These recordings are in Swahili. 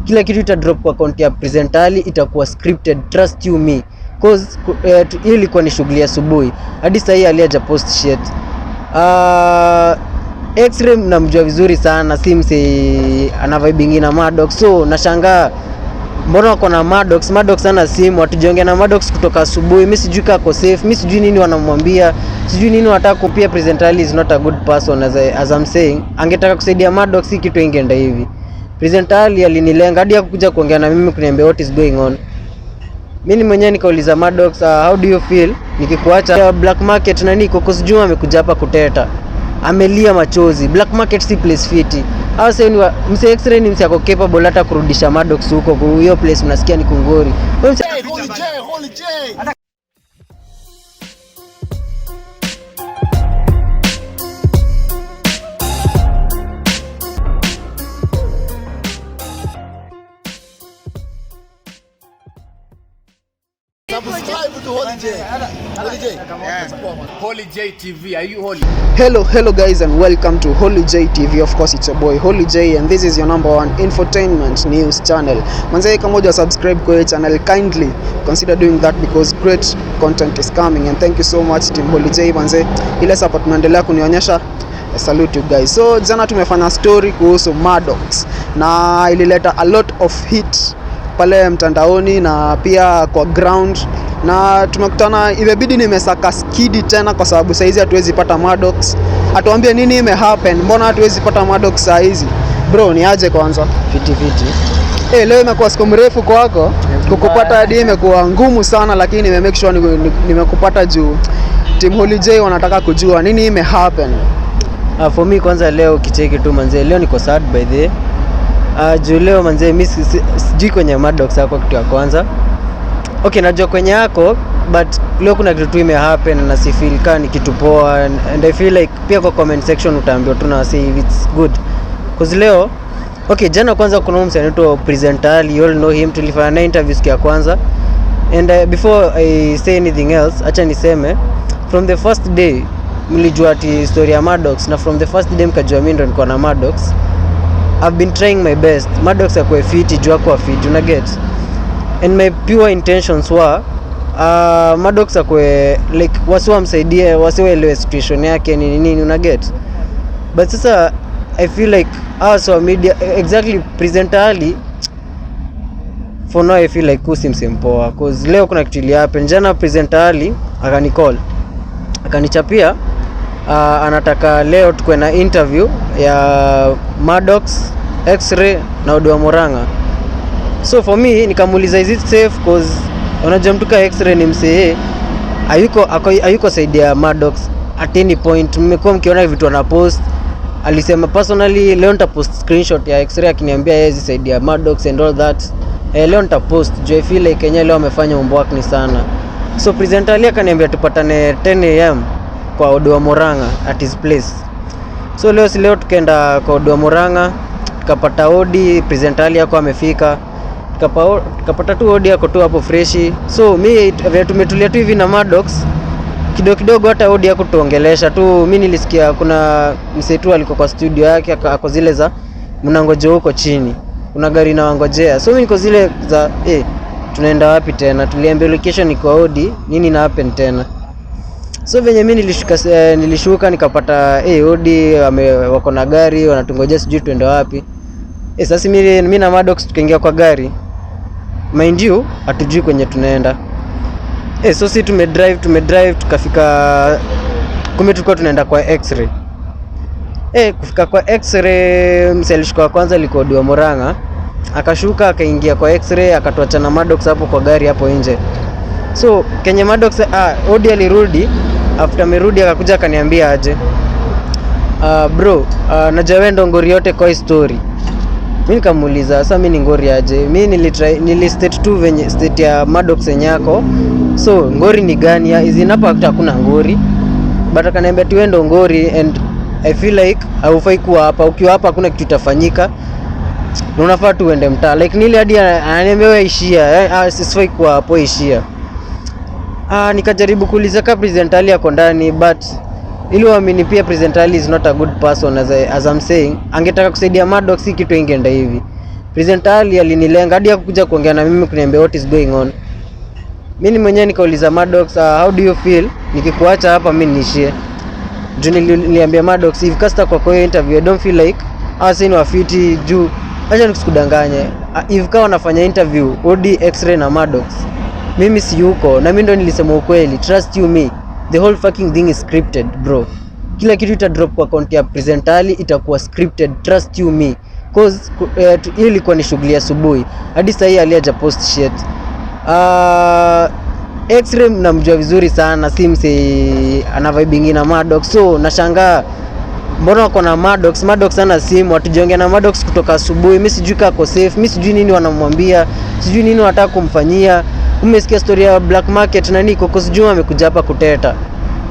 Kila kitu ita drop kwa account ya Presenter Ali, itakuwa scripted, trust you me. Cause hii ilikuwa ni shughuli ya asubuhi. Hadi sasa hii Ali haja post shit. X-Ray mnamjua vizuri sana, si mse ana vibe na Maddox. So nashangaa mbona wako na Maddox. Maddox ana simu, hatujaongea na Maddox kutoka asubuhi. Mimi sijui kama ako safe, mimi sijui nini wanamwambia, sijui nini wanataka kupia. Presenter Ali is not a good person as I'm saying. Angetaka kusaidia Maddox, hii kitu ingeenda hivi. Presenter Ali alinilenga hadi hakukuja kuongea na mimi kuniambia what is going on. Mimi mwenyewe nikauliza Maddox, how do you feel nikikuacha Black Market? Nani Kokos Juma amekuja hapa kuteta, amelia machozi. Black Market si place fiti. Hao sasa ni mse X-Ray ni mse ako capable hata kurudisha Maddox huko kwa hiyo place, mnasikia ni kungori. Wewe mse Holy J, Holy J. Subscribe to Holy J. Holy J. Holy J TV, are you holy? Hello, hello guys, and welcome to Holy J TV. Of course, it's your boy Holy J, and this is your number one infotainment news channel. Manze, kama huja subscribe kwa hii channel, kindly consider doing that because great content is coming. And thank you so much, Team Holy J. Manze, ile support tunaendelea kunionyesha, I salute you guys. So jana tumefanya story kuhusu Maddox na ilileta a lot of heat pale mtandaoni na pia kwa ground, na tumekutana, imebidi nimesaka skidi tena kwa sababu saizi hatuwezi pata Maddox. Atuambie nini ime happen, mbona hatuwezi pata Maddox saa hizi? Bro, ni aje kwanza? Fiti fiti. Hey, leo imekuwa siku mrefu kwako kukupata, hadi imekuwa ngumu sana, lakini nime make sure nimekupata juu Team Holy J wanataka kujua nini ime happen. For me kwanza leo kicheki tu manze, leo niko sad by the way. Juu leo manze mi sijui kwenye Maddox yako kitu ya kwanza. Okay, najua kwenye yako, but leo kuna kitu tu ime happen na si feel ka ni kitu poa, and I feel like pia kwa comment section utaambiwa tu na say if it's good. Cause leo, okay, jana kwanza kuna msanii anaitwa Presenter Ali, you all know him, tulifanya naye interview siku ya kwanza. And before I say anything else, acha niseme from the first day mlijua ati story ya Maddox, na from the first day mkajua mimi ndo niko na Maddox. I've been trying my best Maddox akuwe fiti juu akuwa fiti, una get? And my pure intentions were Maddox akuwe like wasi wamsaidie, wasi waelewe situation yake nini nini, una get? But sasa I feel like us wa media, exactly Presenter Ali, for now I feel like huyu si mpoa, cause leo kuna kitu ili happen jana. Presenter Ali akanicall, akanichapia, anataka leo tukuwe na interview ya Maddox, X-Ray na Odi wa Murang'a. So for me nikamuuliza, is it safe? Cause unajua mtu ka X-Ray ni msee hayuko side ya Maddox at any point. Mmekuwa mkiona vitu ana post. Alisema personally leo nitapost screenshot ya X-Ray akiniambia yeye side ya Maddox and all that. Leo nitapost juu I feel like kenye leo amefanya homework ni sana. So Presenter Ali akaniambia tupatane 10 am kwa Odi wa Murang'a at his place. So leo, si leo tukaenda kwa Odi wa Murang'a, tukapata Odi, Presenter Ali yako amefika. Tukapata tu Odi yako tu hapo freshi. So mi vile tumetulia tu hivi na Maddox kidogo kidogo, hata Odi yako tuongelesha tu. Mi nilisikia kuna msee tu alikuwa kwa studio yake, ako zile za mnangoja huko chini, kuna gari inawangojea. So mi niko zile za, tunaenda wapi tena? Tuliambia location iko Odi, nini na happen tena? So venye mi nilishuka nikapata Odi wako na gari wanatungojea, sijui tuende wapi. Sasa mi na Maddox tukaingia kwa gari, mind you hatujui kwenye tunaenda. So si tumedrive tukafika, kumbe tulikuwa tunaenda kwa X-ray. Kufika kwa X-ray, msee alishuka wa kwanza alikuwa Odi wa Murang'a, akashuka akaingia kwa X-ray, akatuacha na Maddox hapo kwa gari hapo nje. So kenye Maddox, Odi alirudi, after amerudi akakuja akaniambia aje, bro, najua wewe ndo ngori yote kwa hii story. Mi nikamuuliza, sasa mi ni ngori aje? Mi nilitry, nilistate tu venye state ya Maddox yenye yako, so ngori ni gani? Ya hizi hapa hakuna ngori. But akaniambia tu wewe ndo ngori and I feel like haufai kuwa hapa. Ukiwa hapa hakuna kitu itafanyika na unafaa tu uende mtaa. Like nili hadi ananiambia wewe ishia, sifai kuwa hapo, ishia. Nikajaribu kuuliza ka Presenter Ali ako ndani, but ili uamini pia Presenter Ali is not a good person, as I'm saying. Angetaka kusaidia Maddox, hii kitu ingeenda hivi. Presenter Ali alinilenga hadi hakukuja kuongea na mimi kuniambia what is going on. Mimi mwenyewe nikauliza Maddox, how do you feel nikikuacha hapa mimi niishie? Juu niliambia Maddox, if Caster kwa hiyo interview, I don't feel like hawa ni wafiti juu acha nisikudanganye. If kama wanafanya interview Odi, X-Ray na Maddox, mimi si yuko na mimi ndo nilisema ukweli. Trust you me, the whole fucking thing is scripted, bro. Kila kitu ita drop kwa account ya Presenter Ali itakuwa scripted, trust you me, cause hii ilikuwa ni shughuli ya asubuhi, hadi sasa hii Ali haja post shit. X-Ray namjua vizuri sana, si mse ana vibe na Maddox, so nashangaa mbona wako na Maddox. Maddox ana simu, hatujaongea na Maddox kutoka asubuhi. Mimi sijui kako safe, mimi sijui nini wanamwambia, sijui nini wanataka kumfanyia. Umesikia story ya black market nani, Kokos Juma amekuja hapa kuteta,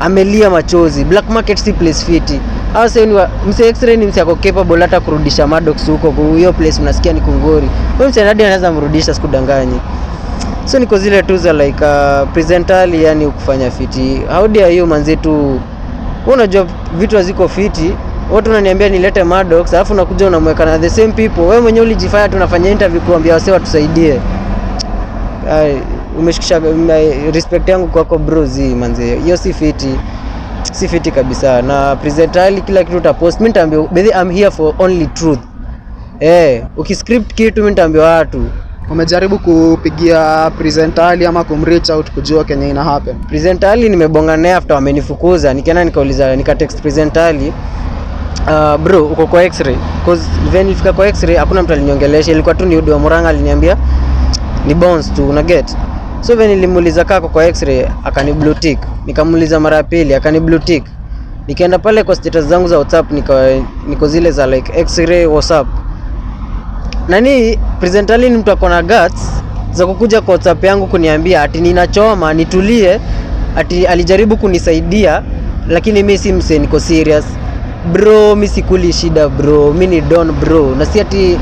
amelia machozi. Black market si place fiti. Hao sasa ni mse X-Ray ni mse ako capable hata kurudisha Maddox huko kwa hiyo place, mnasikia ni kungori. Huyo mse hadi anaweza mrudisha, sikudanganyi. So niko zile tu za like Presenter Ali, yani ukufanya fiti. How dare you manze tu, wewe unajua vitu haziko fiti, watu unaniambia nilete Maddox, alafu unakuja unamweka na the same people. Wewe mwenyewe ulijifanya tunafanya interview kuambia wasee watusaidie. Ai, umeshikisha respect yangu kwako bro, zi manze, hiyo si fiti, si fiti kabisa. Na Presenter Ali, kila kitu utapost, mimi nitaambia bedhi, I'm here for only truth. Eh, ukiscript kitu mimi nitaambia watu. Umejaribu kupigia Presenter Ali ama kumreach out kujua kenye ina happen? Presenter Ali nimebonga naye after wamenifukuza, nikaenda nikauliza, nikatext Presenter Ali, bro, uko kwa X-ray? Cause when nilifika kwa X-ray hakuna mtu aliniongelesha, ilikuwa tu ni Udi wa Murang'a aliniambia ni bounce tu, una get. So when nilimuuliza kako kwa X-ray, akani blue tick. Nikamuuliza mara ya pili, akani blue tick. Nikaenda pale kwa status zangu za WhatsApp, niko zile za like, "X-ray, what's up?" Nani, Presenter Ali ni mtu ako na guts za kukuja kwa WhatsApp yangu kuniambia ati ninachoma nitulie, ati alijaribu kunisaidia lakini mi si mse niko serious, bro. Mi sikuli shida, bro, mi ni don, bro, na si ati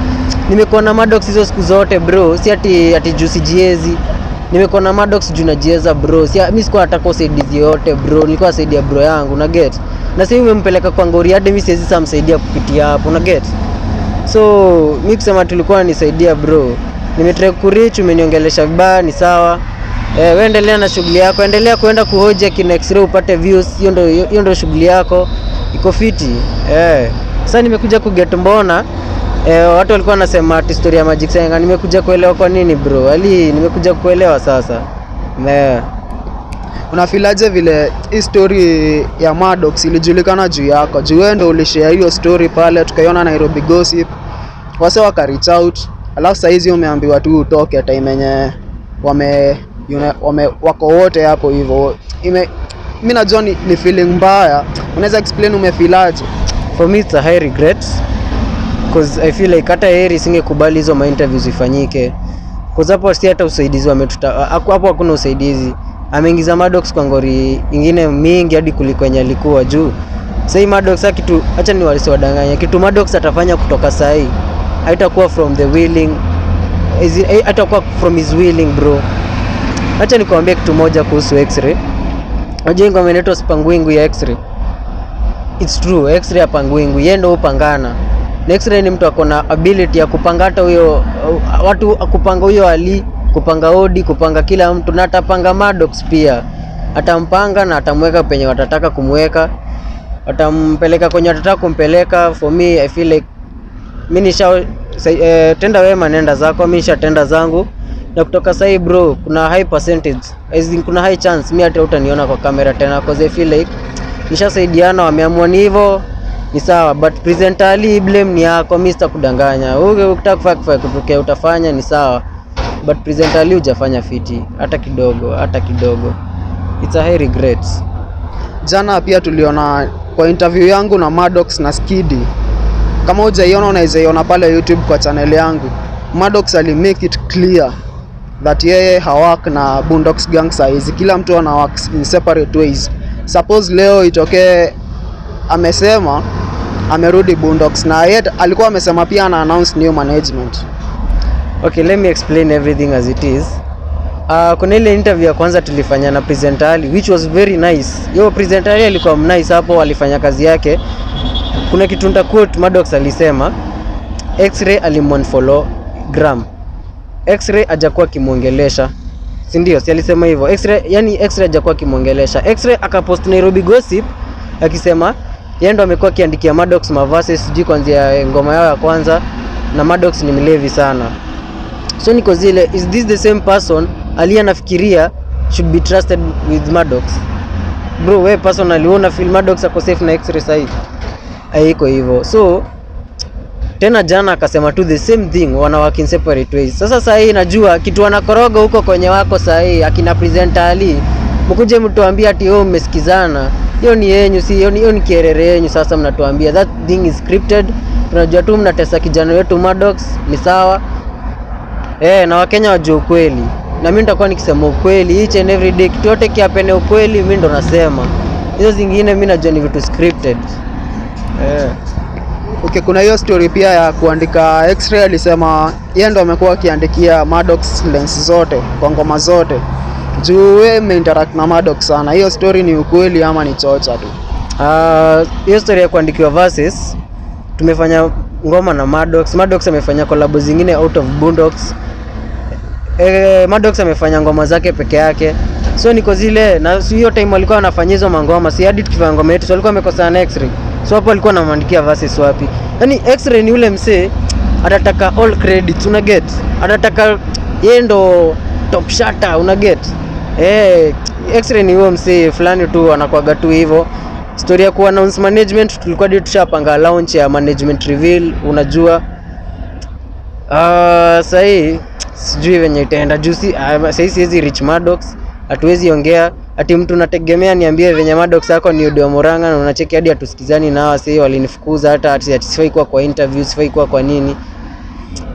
nimekuwa na Maddox hizo siku zote, bro, si ati juu sijiezi. Nimekuwa na Maddox juu najieza, bro. Si mi sikuwa nataka usaidizi yote, bro, nilikuwa nasaidia bro yangu, na get. Na sasa umempeleka kwa ngori hadi mi siwezi sasa msaidia kupitia hapo, na get. So mi kusema tulikuwa nisaidia, bro, nimetry kureach, umeniongelesha vibaya, ni sawa. Eh, wewe endelea na shughuli yako, endelea kuenda kuhoja kina X-ray upate views, hiyo ndo shughuli yako, iko fiti. Eh, sasa nimekuja kuget mbona watu walikuwa wanasema ati story ya Magic Senga, nimekuja kuelewa kwa nini, bro. Ali, nimekuja kuelewa sasa. Eh. Unafeelaje vile hii story ya Maddox ilijulikana juu yako? Juu wewe ndo ulishare hiyo story pale, tukaiona Nairobi Gossip, wase waka reach out, alafu saizi umeambiwa tu utoke time yenye wame wako wote hapo hivyo. Ime mimi najua ni feeling mbaya. Unaweza explain umefeelaje? For me it's a high regret, cause I feel like hata heri singekubali hizo ma interviews ifanyike, cause hapo si hata usaidizi wametuta hapo hakuna usaidizi. Ameingiza Maddox kwa ngori ingine mingi hadi kuliko yenye alikuwa juu. Sasa Maddox kitu, acha ni wasiwadanganye, kitu Maddox atafanya kutoka sahi haitakuwa from the willing, haitakuwa from his willing, bro. Acha nikwambie kitu moja kuhusu X-ray. Unajua ngoma inaitwa Spangwingu ya X-ray? It's true, X-ray apangwingu, yeye ndo hupangana. Na X-ray ni mtu ako na ability ya kupanga hata huyo watu, kupanga huyo Ali, kupanga Odi, kupanga kila mtu, na atapanga Maddox pia. Atampanga na atamweka penye watataka kumweka, watampeleka kwenye watataka kumpeleka. For me I feel like mi nisha tenda wema nenda zako, mi nishatenda zangu, na kutoka sahi, bro, kuna high percentage, as in, kuna high chance mi hata utaniona kwa kamera tena, cause I feel like nishasaidiana, wameamua ni hivyo, ni sawa. But Presenter Ali, blame ni yako, mi sitakudanganya. Wewe ukitaka kufanya kutokea utafanya, ni sawa, but Presenter Ali hujafanya fiti hata kidogo, hata kidogo. It's a high regret. Jana pia tuliona kwa interview yangu na Maddox na Skidi. Kama hujaiona unaweza iona pale YouTube kwa channel yangu. Maddox ali make it clear that yeye hawork na Boondocks Gang saizi, kila mtu ana work in separate ways. Suppose leo itokee amesema amerudi Boondocks, na yet alikuwa amesema pia ana announce new management. Okay, let me explain everything as it is. Kuna ile interview ya kwanza tulifanya na Presenter Ali, which was very nice. Yo, Presenter Ali alikuwa nice hapo, alifanya kazi yake. Kuna kitu nita quote Maddox alisema, X-Ray alimunfollow. gram. X-ray hajakuwa akimwongelesha, si ndio? Si alisema hivyo X-ray? Yani X-ray hajakuwa akimwongelesha. X-ray akapost Nairobi Gossip akisema yeye ndo amekuwa akiandikia Maddox maverses, sijui kuanzia ngoma yao ya kwanza, na Maddox ni mlevi sana. So niko zile, is this the same person aliye anafikiria should be trusted with Maddox? Bro, we personally, wewe una feel Maddox ako safe na X-ray sahi? Haiko hivyo. So tena jana akasema tu the same thing, wana work in separate ways. Sasa saa hii najua kitu wanakoroga huko kwenye wako saa hii akina presenter Ali, mkuje mtuambie ati oh, mmesikizana. Hiyo ni yenyu, si hiyo ni kierere yenyu. Sasa mnatuambia that thing is scripted. Tunajua tu mnatesa kijana wetu Maddox, ni sawa. Eh, na Wakenya wajue ukweli, na mimi nitakuwa nikisema ukweli each and every day. Kitu yote kihappen, ukweli mimi ndo nasema. Hizo zingine mimi najua ni vitu scripted. Eh. Okay, kuna hiyo story pia ya kuandika. X-ray alisema yeye ndo amekuwa akiandikia Maddox lines zote kwa ngoma zote. Juu wewe umeinteract na Maddox sana, hiyo story ni ukweli ama ni chocha tu? Ah, hiyo story ya kuandikiwa verses, tumefanya ngoma na Maddox. Maddox amefanya collab zingine out of Boondocks. Eh, Maddox amefanya ngoma zake peke yake. So niko zile na si hiyo time walikuwa wanafanya hizo mangoma, si hadi tukifanya ngoma yetu, so walikuwa wamekosana na X-ray. So hapo alikuwa anamwandikia verses wapi? Yaani X-ray ni ule msee atataka all credits, una get? Atataka yeye ndo top shatter, una get? Eh, X-ray ni huyo msee fulani tu anakuaga tu hivyo. Story ya ku announce management, tulikuwa hadi tushapanga launch ya management reveal, unajua. Sahii sijui venye itaenda juu si sahii siwezi reach Maddox, hatuwezi ongea ati mtu nategemea niambie venye Maddox yako ni Udo Murang'a, na unacheki hadi hatusikizani na hawa sahii walinifukuza, hata ati sifai kuwa kwa interview, sifai kuwa kwa nini.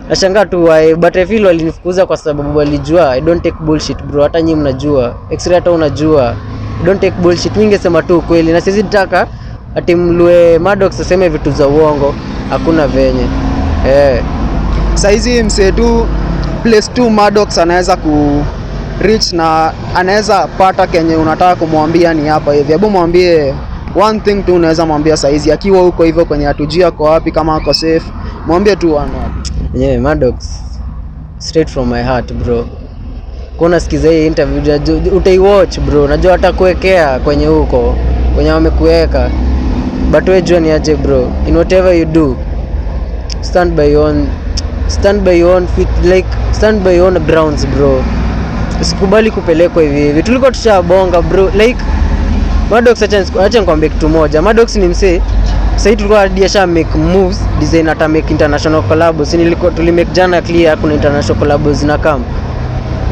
Nashangaa tu why, but I feel walinifukuza kwa sababu walijua I don't take bullshit, bro. Hata nyinyi mnajua, X-ray hata unajua I don't take bullshit. Mimi ningesema tu ukweli na siwezi taka ati mlue Maddox aseme vitu za uongo, hakuna venye, eh. Saizi msee tu place tu Maddox anaweza ku reach na anaweza pata kenye unataka kumwambia ni hapa hivi. Hebu mwambie one thing tu unaweza mwambia saizi akiwa huko hivyo kwenye hatujui ako wapi, kama ako safe, mwambie tu one word. Yeah, Maddox, straight from my heart, bro. Kwa unasikiza hii interview, utaiwatch, bro, najua watakuwekea kwenye huko kwenye wamekuweka, but wewe jua ni aje, bro, in whatever you do, stand by your own feet, like stand by your own grounds, bro. Usikubali kupelekwa hivi hivi. Tulikuwa tushabonga, bro. Like Maddox, acha nikwambie kitu moja. Maddox ni msee sasa tulikuwa hadi asha make moves design ata make international collab. Si nilikuwa tulimake jana clear kuna international collab zina come.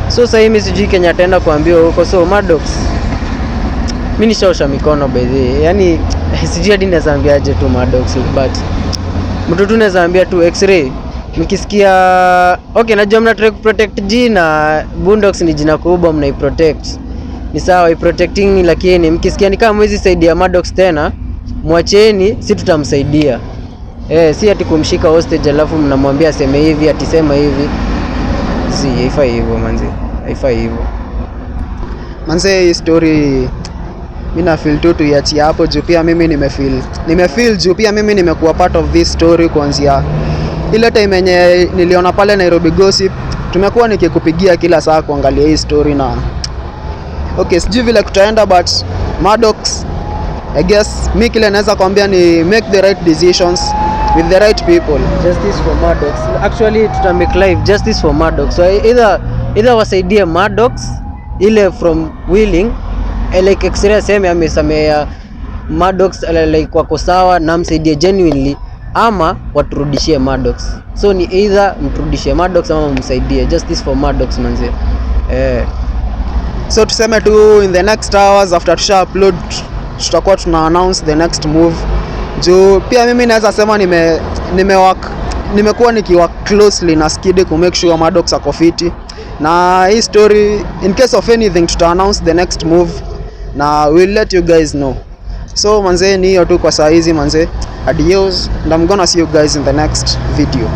So sasa mimi sijui Kenya ataenda kuambiwa huko. So Maddox, mimi nishaosha mikono by the way. Yaani sijui hadi naweza ambiaje tu Maddox, but mtu tu naweza ambia tu X-ray, mkisikia, okay, najua mna try kuprotect jina Boondocks, ni jina kubwa, mnaiprotect, ni sawa iprotecting, lakini mkisikia ni kama mwezi saidia Maddox tena, mwacheni, si tutamsaidia. Eh, si ati kumshika hostage alafu mnamwambia aseme hivi, atisema hivi. Si haifai hivyo manzi, haifai hivyo. Manze, hii story mi na feel tu tuiachie hapo juu pia mimi nimefeel juu pia mimi nimekuwa part of this story kuanzia ile time yenye niliona pale Nairobi Gossip. Tumekuwa nikikupigia kila saa kuangalia hii story na okay, sijui vile kutaenda, but Maddox, I guess mi kile naweza kwambia ni make the right decisions with the right people. Justice for Maddox. Actually tuta make live justice for Maddox. So either wasaidie Maddox ile from willing, like X-ray aseme amesamea Maddox, like wako sawa na msaidie genuinely, ama waturudishie Maddox. So ni either mturudishie Maddox ama msaidie. Justice for Maddox, manze. Eh. So tuseme tu in the next hours after tusha upload tutakuwa tuna announce the next move, juu pia mimi naweza sema nimekuwa nikiwork closely na Skidi ku make sure Maddox ako fiti na hii story. In case of anything, tuta announce the next move na we'll let you guys know. So manze, ni hiyo tu kwa saa hizi, manze. Adios, and I'm gonna see you guys in the next video.